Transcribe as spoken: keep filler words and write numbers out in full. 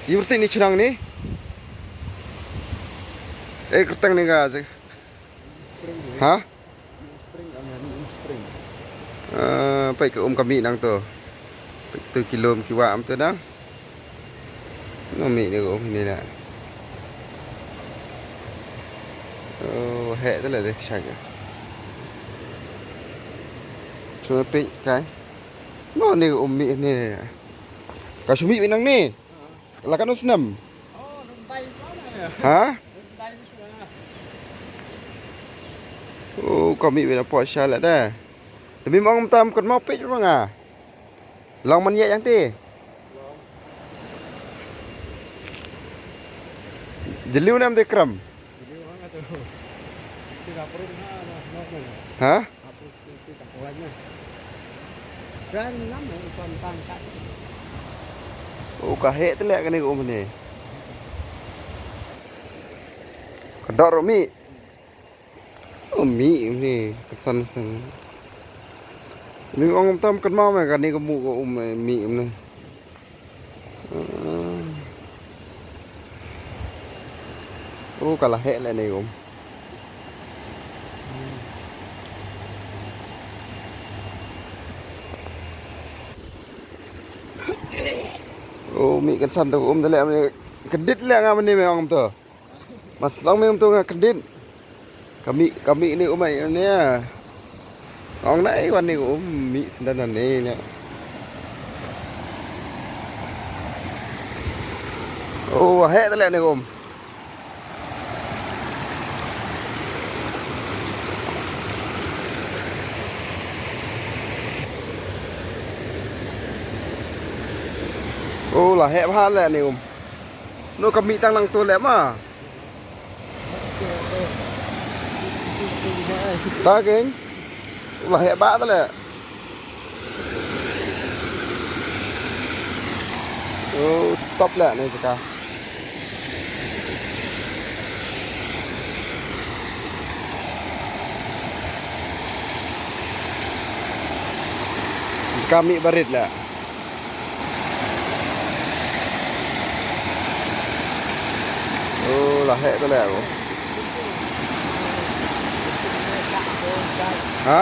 Yur ti ni chnang ni. Eh, kerteng ni ka. Ha? Eh, peit ka um ka mih nangto. Peit tu ki lum ki wah um tu nang. No mih ni ka um ni na. Oh, heh tu la deh sha ka. Cuma peit kai. No ni ka um mih ni. Ka shu mih nang ni. La katno snem? Ha? Oh, ka mih beit na pok sha la da. Te mih ong tam kynmaw peit ma nga. Long man ïa yang te. Jylliew ne em te krem. Ha? Oh, ka heh te leh kane ka um ne. Ka dor mih. Oh, mih ne, ka san san. Ni ong tam kynmaw me kane ka mu ka um mih ne. Ah. Oh, ka la heh leh ne um. Oh, mih kan san tu um da leh, kyndit leh nga mane me ong tu. Mas long me um tu nga kyndit. Ka mih, ka mih ni um ai ne. Ong na ai wan ni um mih sendana ni ne. Oh, heh te leh ni um. Oh, la heh bha leh ni um. No ka mih tang nangto leh ma. Ta keng. La heh bha te leh. Oh, top leh ni jaka. Jaka mih barit leh. Oh, la heh te leh ko. Ha?